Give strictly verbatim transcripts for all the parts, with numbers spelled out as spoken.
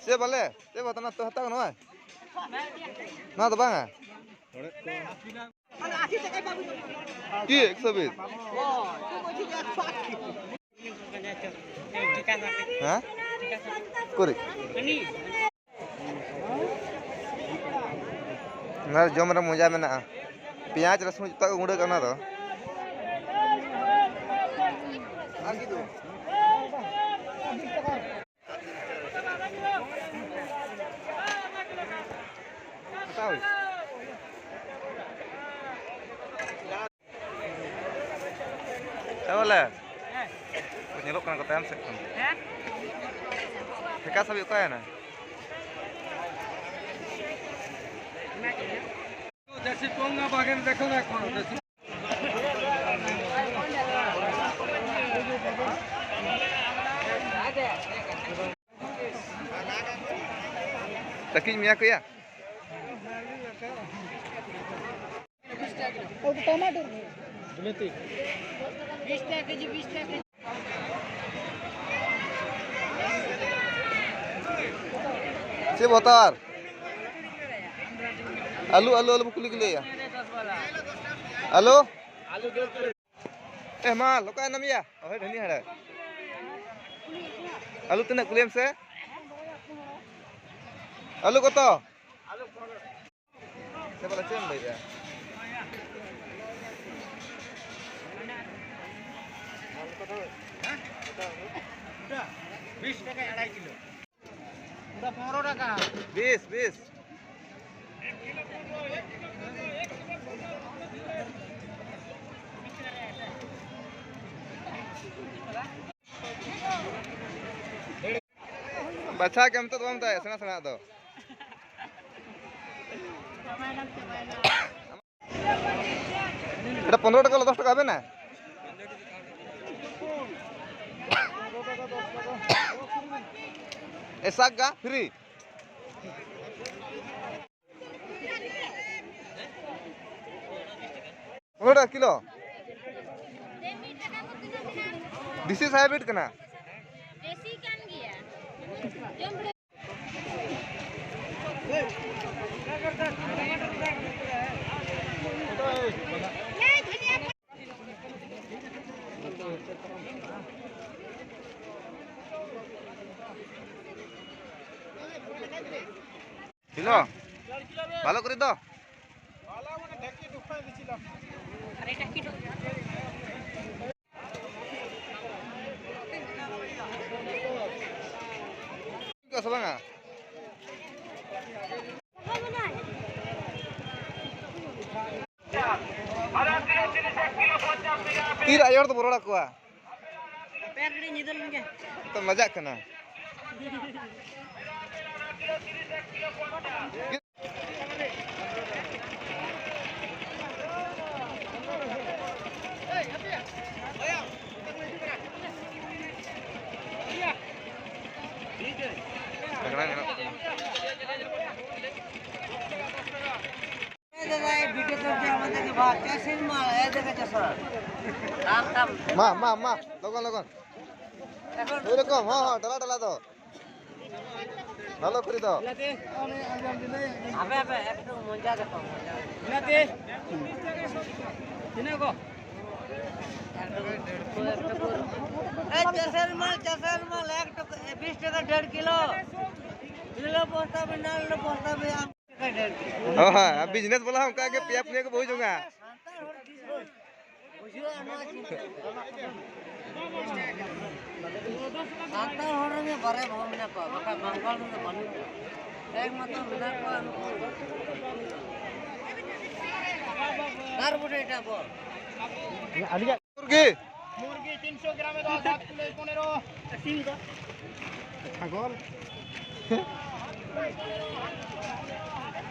ᱪᱮᱫ ᱵᱟᱞᱮ? ᱪᱮᱫ ᱵᱟᱛᱟᱱᱟ ᱛᱚ ᱦᱟᱛᱟᱣ ᱱᱚᱣᱟ? ᱱᱚᱣᱟ ᱫᱚ ᱵᱟᱝᱟ? ᱠᱤ ᱮᱠᱥᱚ ᱵᱤᱥ? ᱦᱮᱸ? ᱠᱩᱨᱤ᱾ ᱚᱱᱟ ᱡᱚᱢ ᱨᱮ ᱢᱚᱡᱟ ᱢᱮᱱᱟᱜᱼᱟ᱾ ᱯᱮᱸᱭᱟᱡᱽ, ᱨᱟᱹᱥᱩᱱ ᱡᱚᱛᱚ ᱠᱚ ᱜᱩᱸᱰᱟᱹ ᱠᱟᱜᱼᱟ ᱚᱱᱟ ᱫᱚ᱾ ᱦᱟᱛᱟᱣ ᱦᱩᱭ᱾ ᱦᱮᱸ ᱵᱚᱞᱮ᱾ ᱧᱮᱞᱚᱜ ᱠᱟᱱᱟ ᱠᱚ ᱛᱟᱭᱚᱢ ᱥᱮᱫ ᱠᱷᱚᱱ᱾ ᱴᱷᱮᱠᱟ ᱥᱟᱵᱤᱡ ᱚᱠᱟᱭᱮᱱᱟ? দেশি পোঙ্গা বাঘের দেখো না এখনো, দেশি। ᱛᱟᱹᱠᱤᱡ ᱢᱮᱭᱟ ᱠᱚᱭᱟ᱾ ᱴᱟᱢᱟᱴᱳᱨ ᱵᱤᱞᱟᱹᱛᱤ᱾ ᱵᱤᱥ ᱴᱟᱠᱟ ᱠᱮᱡᱤ, ᱵᱤᱥ ᱴᱟᱠᱟ ᱠᱮᱡᱤ᱾ ᱪᱮᱫ ᱵᱚᱛᱟᱨ? ᱟᱹᱞᱩ, ᱟᱹᱞᱩ, ᱟᱹᱞᱩ ᱵᱚ ᱠᱩᱞᱤ ᱠᱩᱞᱤᱭᱟ᱾ ᱟᱹᱞᱩ? ᱮ ᱢᱟ, ᱞᱚᱠᱟ ᱮᱱᱟᱢ ᱭᱟ? ᱚᱦᱮ ᱰᱷᱟᱹᱱᱤ ᱦᱟᱲᱟ᱾ ᱟᱹᱞᱩ ᱛᱤᱱᱟᱹᱜ ᱠᱩᱞᱤᱭᱮᱢ ᱥᱮ? ᱟᱹᱞᱩ ᱠᱚᱛᱚ? ᱥᱮ ᱵᱚᱞᱮ ᱪᱮᱫ ᱮᱢ ᱞᱟᱹᱭᱮᱜᱼᱟ? ᱵᱤᱥ ᱴᱟᱠᱟ ᱟᱲᱟᱭ ᱠᱤᱞᱳ᱾ ᱯᱩᱨᱟᱹ ᱯᱚᱱᱨᱚ ᱴᱟᱠᱟ᱾ ᱵᱤᱥ, ᱵᱤᱥ᱾ ᱵᱟᱪᱷᱟ ᱠᱮᱢ ᱛᱚ ᱵᱟᱢ ᱛᱟᱭ ᱥᱮᱬᱟ ᱥᱮᱬᱟ ᱫᱚ᱾ ᱮᱴᱟ ᱯᱚᱱᱨᱚ ᱴᱟᱠᱟ ᱞᱚ ᱫᱚᱥ ᱴᱟᱠᱟ ᱟᱵᱮᱱᱟ? ᱮᱥᱟᱠ ᱜᱟ ᱯᱷᱨᱤ᱾ ᱯᱚᱱᱨᱚ ᱴᱟᱠᱟ ᱠᱤᱞᱳ᱾ ᱫᱮᱥᱤ ᱥᱮ hybrid ᱠᱟᱱᱟ? ᱫᱮᱥᱤ ᱠᱟᱱ ᱜᱮᱭᱟ᱾ ᱡᱚᱢ ᱨᱮ ছিল ভালো করে তো। ᱟᱥᱮ ᱵᱟᱝᱟ? ᱛᱤᱨ ᱟᱭᱳ ᱦᱚᱲ ᱫᱚᱵᱚ ᱨᱚᱲ ᱟᱠᱚᱣᱟ᱾ ᱯᱮ ᱜᱷᱟᱹᱲᱤᱡ ᱧᱤᱫᱟᱹ ᱞᱮᱱ ᱜᱮ᱾ ᱛᱚᱢ ᱞᱟᱡᱟᱜ ᱠᱟᱱᱟ᱾ ᱛᱟᱜᱽᱲᱟ ᱧᱮᱞᱚᱜ ᱠᱟᱱᱟ᱾ ᱢᱟ, ᱢᱟ, ᱢᱟ, ᱞᱚᱜᱚᱱ, ᱞᱚᱜᱚᱱ᱾ ᱮᱭ ᱨᱚᱠᱚᱢ, ᱦᱚᱸ, ᱦᱚᱸ, ᱰᱟᱞᱟ, ᱰᱟᱞᱟ ᱫᱚ᱾ ᱵᱷᱟᱞᱚ ᱠᱚᱨᱮ ᱫᱚ᱾ ᱟᱯᱮ, ᱟᱯᱮ, ᱮᱠᱴᱩ ᱢᱚᱡᱟ ᱫᱮᱠᱷᱚ, ᱢᱚᱡᱟ᱾ ᱛᱤᱱᱟᱹᱜ ᱠᱚ? ᱮ, ᱪᱟᱥᱮᱨ ᱢᱟᱞ, ᱪᱟᱥᱮᱨ ᱢᱟᱞ, ᱮᱠ ᱴᱟᱠᱟ, ᱵᱤᱥ ᱴᱟᱠᱟ ᱰᱮᱲ ᱠᱤᱞᱳ᱾ ᱱᱤᱞᱚ ᱵᱚᱥᱛᱟ ᱵᱮᱱᱟᱣ, ᱱᱤᱞᱚ ᱵᱚᱥᱛᱟ ᱵᱮᱱᱟᱣ᱾ ᱚ ᱦᱮᱸ, ᱟᱨ business ᱵᱟᱞᱟ ᱦᱚᱸ ᱚᱱᱠᱟ ᱜᱮ ᱯᱮᱭᱟ ᱯᱩᱱᱭᱟᱹ ᱠᱚ ᱵᱟᱹᱦᱩ ᱡᱚᱝᱟ᱾ ᱵᱩᱡᱷᱟᱹᱣ ᱱᱚᱣᱟ ᱪᱤᱱᱛᱟᱹ᱾ ᱥᱟᱱᱛᱟᱲ ᱦᱚᱲ ᱨᱮᱜᱮ ᱵᱟᱨᱭᱟ ᱵᱟᱹᱦᱩ ᱢᱮᱱᱟᱜ ᱠᱚᱣᱟ, ᱵᱟᱠᱷᱟᱱ ᱵᱟᱝᱜᱟᱞ ᱨᱮᱫᱚ ᱵᱟᱹᱱᱩᱜ ᱠᱚᱣᱟ᱾ ᱮᱠᱢᱟᱛᱨᱚ ᱢᱮᱱᱟᱜ ᱠᱚᱣᱟ ᱱᱩᱠᱩ᱾ ᱟᱨ ᱵᱚᱴᱷᱮ ᱮᱴᱟᱜ ᱠᱚ᱾ ᱟᱹᱞᱤᱧᱟᱜ ᱢᱩᱨᱜᱤ᱾ ᱢᱩᱨᱜᱤ ᱛᱤᱱᱥᱚ ᱜᱨᱟᱢ ᱮ ᱫᱚ ᱥᱟᱛ ᱠᱤᱞᱳ ᱯᱚᱱᱮᱨᱚ᱾ ᱥᱤᱢ ᱫᱚ? ᱪᱷᱟᱜᱚᱞ᱾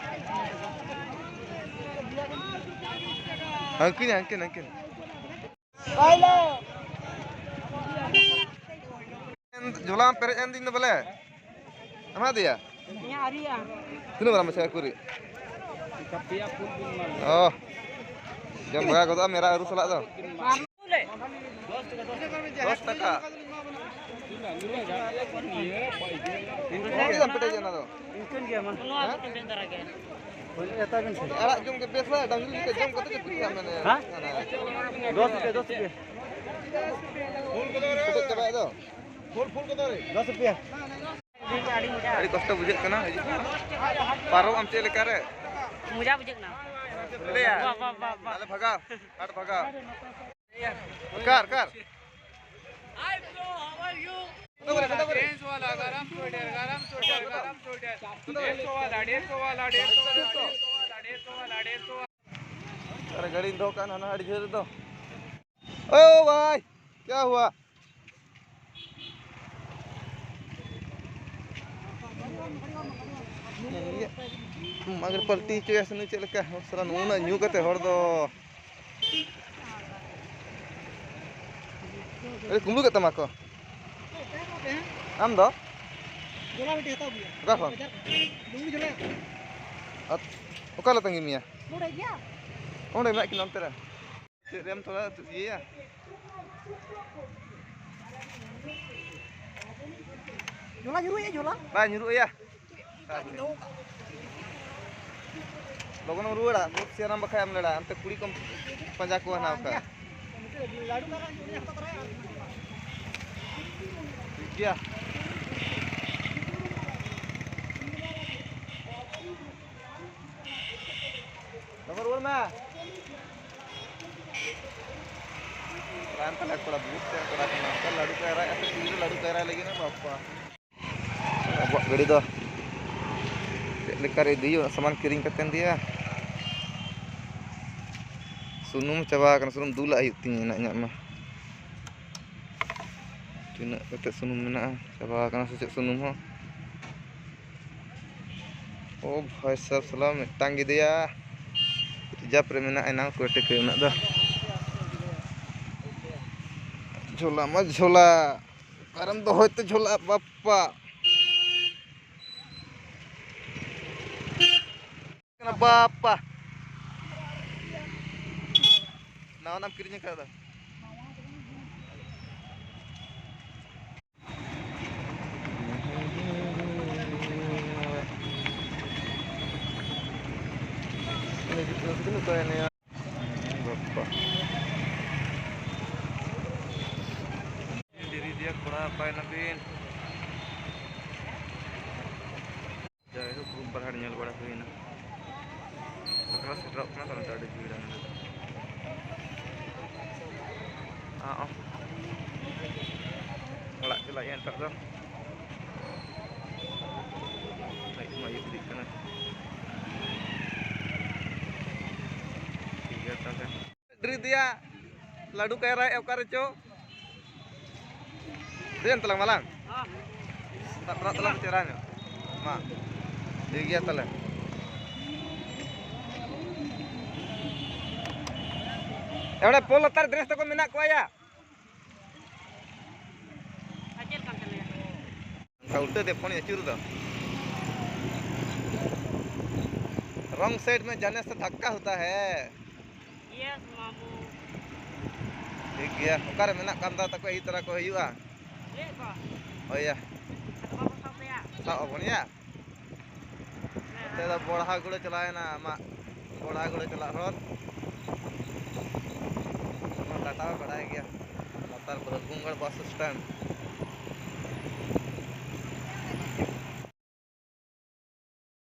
ᱦᱟᱹᱱᱠᱤᱱ, ᱦᱟᱹᱱᱠᱤᱱ, ᱦᱟᱹᱱᱠᱤᱱ᱾ ᱡᱷᱚᱞᱟ ᱯᱮᱨᱮᱡ ᱮᱱ ᱫᱤᱱ ᱫᱚ ᱵᱚᱞᱮ᱾ ᱮᱢᱟ ᱫᱮᱭᱟ? ᱤᱧᱟᱹᱜ ᱟᱹᱣᱨᱤᱭᱟ᱾ ᱛᱤᱱᱟᱹᱜ ᱵᱟᱨ ᱢᱟᱪᱷᱟ ᱠᱩᱨᱤ? ᱚ᱾ ᱡᱚᱢ ᱵᱷᱟᱜᱟ ᱜᱚᱫᱚᱜᱼᱟ ᱢᱮᱨᱟ ᱟᱹᱨᱩ ᱥᱟᱞᱟᱜ ᱫᱚ᱾ ᱵᱟᱨ ᱫᱚᱥ ᱴᱟᱠᱟ᱾ ᱪᱮᱫᱟᱜ ᱮᱢ ᱯᱮᱴᱮᱡᱟ ᱚᱱᱟ ᱫᱚ? ᱦᱮᱸ? ᱟᱲᱟᱜ ᱡᱚᱢ ᱜᱮ ᱵᱮᱥᱟ, ᱰᱟᱝᱨᱤ ᱞᱮᱠᱟ ᱡᱚᱢ ᱠᱟᱛᱮ ᱜᱮ ᱯᱤᱴᱷᱟᱹ ᱢᱮᱱᱮ᱾ ᱦᱮᱸ? ᱫᱚᱥ ᱨᱩᱯᱤᱭᱟ, ᱫᱚᱥ ᱨᱩᱯᱤᱭᱟ᱾ ᱯᱮᱴᱮᱡ ᱪᱟᱵᱟᱭ ᱫᱚ᱾ ᱫᱚᱥ ᱨᱩᱯᱤᱭᱟ᱾ ᱟᱹᱰᱤ ᱠᱚᱥᱴᱚ ᱵᱩᱡᱷᱟᱹᱜ ᱠᱟᱱᱟ, ᱦᱤᱡᱩᱜ ᱠᱟᱱᱟ᱾ ᱯᱟᱨᱚᱢ ᱟᱢ ᱪᱮᱫ ᱞᱮᱠᱟ ᱨᱮ? ᱢᱚᱡᱟ ᱵᱩᱡᱷᱟᱹᱜ ᱠᱟᱱᱟ᱾ ᱞᱟᱹᱭᱟ? ᱵᱟ, ᱵᱟ, ᱵᱟ, ᱵᱟ᱾ ᱛᱟᱦᱞᱮ ᱵᱷᱟᱜᱟᱣ, ᱦᱟᱴ ᱵᱷᱟᱜᱟᱣ᱾ ᱚᱠᱟᱨ, ᱚᱠᱟᱨ? ᱰᱮᱲᱥᱚ ᱣᱟᱞᱟ, ᱜᱟᱨᱟᱢ ᱥᱳᱭᱴᱟᱨ, ᱜᱟᱨᱟᱢ ᱥᱳᱭᱴᱟᱨ, ᱜᱟᱨᱟᱢ ᱥᱳᱭᱴᱟᱨ᱾ ᱰᱮᱲᱥᱚ ᱣᱟᱞᱟ, ᱰᱮᱲᱥᱚ ᱣᱟᱞᱟ, ᱰᱮᱲᱥᱚ ᱣᱟᱞᱟ, ᱰᱮᱲᱥᱚ ᱣᱟᱞᱟ, ᱰᱮᱲᱥᱚ ᱣᱟᱞᱟ, ᱰᱮᱲᱥᱚ ᱣᱟᱞᱟ᱾ ᱟᱨ ᱜᱟᱹᱰᱤᱧ ᱫᱚᱦᱚ ᱠᱟᱜᱼᱟ ᱦᱟᱱᱟ ᱟᱹᱰᱤ ᱡᱷᱟᱹᱞ ᱨᱮᱫᱚ᱾ ᱳ ᱵᱷᱟᱭ, ᱠᱭᱟ ᱦᱩᱣᱟ? ᱢᱟᱜᱽ ᱨᱮ ᱯᱟᱞᱴᱤ ᱦᱚᱪᱚᱭᱟ ᱥᱮ ᱱᱩᱭ ᱪᱮᱫ ᱞᱮᱠᱟ? ᱥᱟᱞᱟ ᱱᱩᱱᱟᱹᱜ ᱧᱩ ᱠᱟᱛᱮ ᱦᱚᱲ ᱫᱚ᱾ ᱟᱹᱰᱤ ᱠᱩᱢᱵᱽᱲᱩ ᱠᱮᱫ ᱛᱟᱢᱟ ᱠᱚ᱾ ᱟᱢ ᱫᱚ? ᱡᱚᱞᱟ ᱢᱤᱫᱴᱤᱡ ᱦᱟᱛᱟᱣ ᱟᱹᱜᱩᱭᱟ᱾ ᱚᱠᱟ ᱠᱷᱚᱱ? ᱵᱟᱡᱟᱨ ᱠᱷᱚᱱ᱾ ᱰᱩᱝᱨᱤ ᱡᱚᱞᱟ᱾ ᱟᱨ ᱚᱠᱟ ᱨᱮ ᱛᱟᱺᱜᱤ ᱢᱮᱭᱟ? ᱱᱚᱰᱮ ᱜᱮᱭᱟ᱾ ᱚᱸᱰᱮ ᱢᱮᱱᱟᱜ ᱠᱤᱱᱟ ᱚᱱᱛᱮ ᱨᱮ᱾ ᱪᱮᱫ ᱨᱮᱢ ᱛᱷᱚᱲᱟ ᱤᱭᱟᱹᱭᱟ? ᱡᱷᱚᱞᱟ ᱧᱩᱨᱩᱜ ᱟᱭᱟ, ᱡᱷᱚᱞᱟ᱾ ᱵᱟᱭ ᱧᱩᱨᱩᱜ ᱟᱭᱟ᱾ ᱞᱚᱜᱚᱱ ᱮᱢ ᱨᱩᱣᱟᱹᱲᱟ, ᱵᱩᱫ ᱥᱮᱭᱟᱨᱟᱢ ᱵᱟᱠᱷᱟᱡ ᱮᱢ ᱞᱟᱲᱟ, ᱚᱱᱛᱮ ᱠᱩᱲᱤ ᱠᱚᱢ ᱯᱟᱸᱡᱟ ᱠᱚᱣᱟ ᱦᱟᱸᱜ ᱚᱠᱟ᱾ ᱴᱷᱤᱠ ᱜᱮᱭᱟ᱾ ᱞᱚᱜᱚᱱ ᱨᱩᱣᱟᱹᱲ ᱢᱮ᱾ ᱨᱟᱱ ᱛᱟᱞᱮ ᱠᱚᱲᱟ, ᱵᱩᱡᱽ ᱛᱮ ᱠᱚᱲᱟ ᱠᱟᱱᱟ᱾ ᱚᱱᱠᱟ ᱞᱟᱹᱰᱩ ᱠᱟᱭᱨᱟ ᱠᱟᱛᱮ ᱠᱩᱲᱤ ᱫᱚ ᱞᱟᱹᱰᱩ ᱠᱟᱭᱨᱟ ᱞᱟᱹᱜᱤᱫ ᱱᱟ ᱵᱟᱯᱟ᱾ ᱟᱵᱚᱣᱟᱜ ᱜᱟᱹᱰᱤ ᱫᱚ ᱪᱮᱫ ᱞᱮᱠᱟ ᱨᱮ ᱤᱫᱤ ᱦᱩᱭᱩᱜᱼᱟ, ᱥᱟᱢᱟᱱ ᱠᱤᱨᱤᱧ ᱠᱟᱛᱮ ᱤᱫᱤᱭᱟ᱾ ᱥᱩᱱᱩᱢ ᱪᱟᱵᱟ ᱟᱠᱟᱱᱟ, ᱥᱩᱱᱩᱢ ᱫᱩᱞᱟᱜ ᱦᱩᱭᱩᱜ ᱛᱤᱧᱟᱹ ᱱᱟᱜ ᱤᱧᱟᱹᱜ ᱢᱟ᱾ ᱛᱤᱱᱟᱹᱜ ᱠᱟᱛᱮ ᱥᱩᱱᱩᱢ ᱢᱮᱱᱟᱜᱼᱟ, ᱪᱟᱵᱟ ᱟᱠᱟᱱᱟ ᱥᱮ ᱪᱮᱫ ᱥᱩᱱᱩᱢ ᱦᱚᱸ? ᱳ ᱵᱷᱟᱭ ᱥᱟᱵ, ᱥᱟᱞᱟ ᱢᱤᱫᱴᱟᱝ ᱜᱮ ᱫᱮᱭᱟ᱾ ᱨᱤᱡᱟᱵᱷ ᱨᱮ ᱢᱮᱱᱟᱜᱼᱟ, ᱮᱱᱟᱝ ᱠᱚᱭ ᱴᱤᱠᱟᱹ ᱩᱱᱟᱹᱜ ᱫᱚ᱾ ᱡᱷᱚᱞᱟ ᱢᱟ ᱡᱷᱚᱞᱟ, ᱚᱠᱟᱨᱮᱢ ᱫᱚᱦᱚᱭ ᱛᱮ ᱡᱷᱚᱞᱟ ᱵᱟᱯᱟ? ᱠᱟᱱᱟ ᱵᱟᱯᱟ᱾ ᱱᱟᱣᱟ ᱱᱟᱢ ᱠᱤᱨᱤᱧ ᱟᱠᱟᱫᱟ? ᱛᱤᱱᱟᱹᱜ ᱠᱚ ᱮᱱᱮᱡᱼᱟ? ᱵᱟᱯᱟ᱾ ᱫᱮᱨᱤ ᱤᱫᱤᱭᱟ ᱠᱚᱲᱟ, ᱚᱠᱟᱭ ᱱᱟᱵᱤᱱ? ᱡᱟᱭᱦᱳᱠ, ᱨᱩᱢ ᱯᱟᱨᱦᱟᱲ ᱧᱮᱞ ᱵᱟᱲᱟ ᱦᱩᱭᱱᱟ᱾ ᱥᱮᱴᱮᱨᱚᱜ ᱥᱮᱴᱮᱨᱚᱜ ᱠᱟᱱᱟ ᱛᱚ, ᱱᱚᱛᱮ ᱟᱹᱰᱤ ᱵᱷᱤᱲᱟ ᱢᱮᱱᱟᱜᱼᱟ᱾ ᱚ, ᱚᱲᱟᱜ ᱪᱟᱞᱟᱜ ᱦᱩᱭᱩᱜᱼᱟ ᱱᱤᱛᱚᱜ ᱫᱚ᱾ ᱟᱹᱭᱩᱵ ᱢᱟ ᱟᱹᱭᱩᱵ ᱤᱫᱤᱜ ᱠᱟᱱᱟ᱾ ᱴᱷᱤᱠ ᱜᱮᱭᱟ ᱛᱟᱦᱞᱮ᱾ ᱰᱨᱤ ᱫᱮᱭᱟ, ᱞᱟᱹᱰᱩ ᱠᱟᱭᱨᱟ ᱚᱠᱟ ᱨᱮᱪᱚ? ᱫᱮᱱ ᱛᱟᱞᱟᱝ ᱢᱟᱞᱟᱝ᱾ ᱥᱟᱯᱲᱟᱜ ᱛᱟᱞᱟᱝ ᱪᱮᱦᱨᱟ ᱧᱚᱜ᱾ ᱢᱟ, ᱴᱷᱤᱠ ᱜᱮᱭᱟ ᱛᱟᱦᱞᱮ᱾ ᱮ, ᱚᱸᱰᱮ ᱯᱳᱞ ᱞᱟᱛᱟᱨ ᱰᱨᱮᱥ ᱛᱟᱠᱚ ᱢᱮᱱᱟᱜ ᱠᱚᱣᱟ ᱭᱟ᱾ ᱚᱱᱠᱟ ᱩᱞᱴᱟᱹ ᱛᱮ ᱯᱷᱳᱱ ᱟᱹᱪᱩᱨ ᱫᱚ᱾ Wrong side में जाने से धक्का होता है। Yes, ᱢᱟᱢᱩ᱾ ᱴᱷᱤᱠ ᱜᱮᱭᱟ, ᱚᱠᱟᱨᱮ ᱢᱮᱱᱟᱜ ᱠᱟᱱ ᱫᱚ ᱛᱟᱠᱚ, ᱤᱫᱤ ᱛᱚᱨᱟ ᱠᱚ ᱦᱩᱭᱩᱜᱼᱟ᱾ ᱞᱟᱹᱭᱮᱫ ᱠᱚ᱾ ᱦᱳᱭ ᱭᱟ᱾ ᱟᱫᱚ ᱵᱟᱵᱚ ᱥᱟᱵ ᱫᱟᱭᱟ᱾ ᱥᱟᱵ ᱟᱵᱚᱱ ᱭᱟ᱾ ᱱᱚᱛᱮ ᱫᱚ ᱵᱚᱲᱦᱟ ᱜᱩᱲᱟᱹ ᱪᱟᱞᱟᱣᱮᱱᱟ ᱟᱢᱟᱜ, ᱵᱚᱲᱦᱟ ᱜᱩᱲᱟᱹ ᱪᱟᱞᱟᱜ ᱦᱚᱨ᱾ ᱚᱱᱟ ᱴᱟᱴᱟ ᱦᱚᱸ ᱵᱟᱲᱟᱭ ᱜᱮᱭᱟ, ᱞᱟᱛᱟᱨ ᱵᱷᱟᱹᱞᱵᱷᱩᱢᱜᱚᱲ bus stand᱾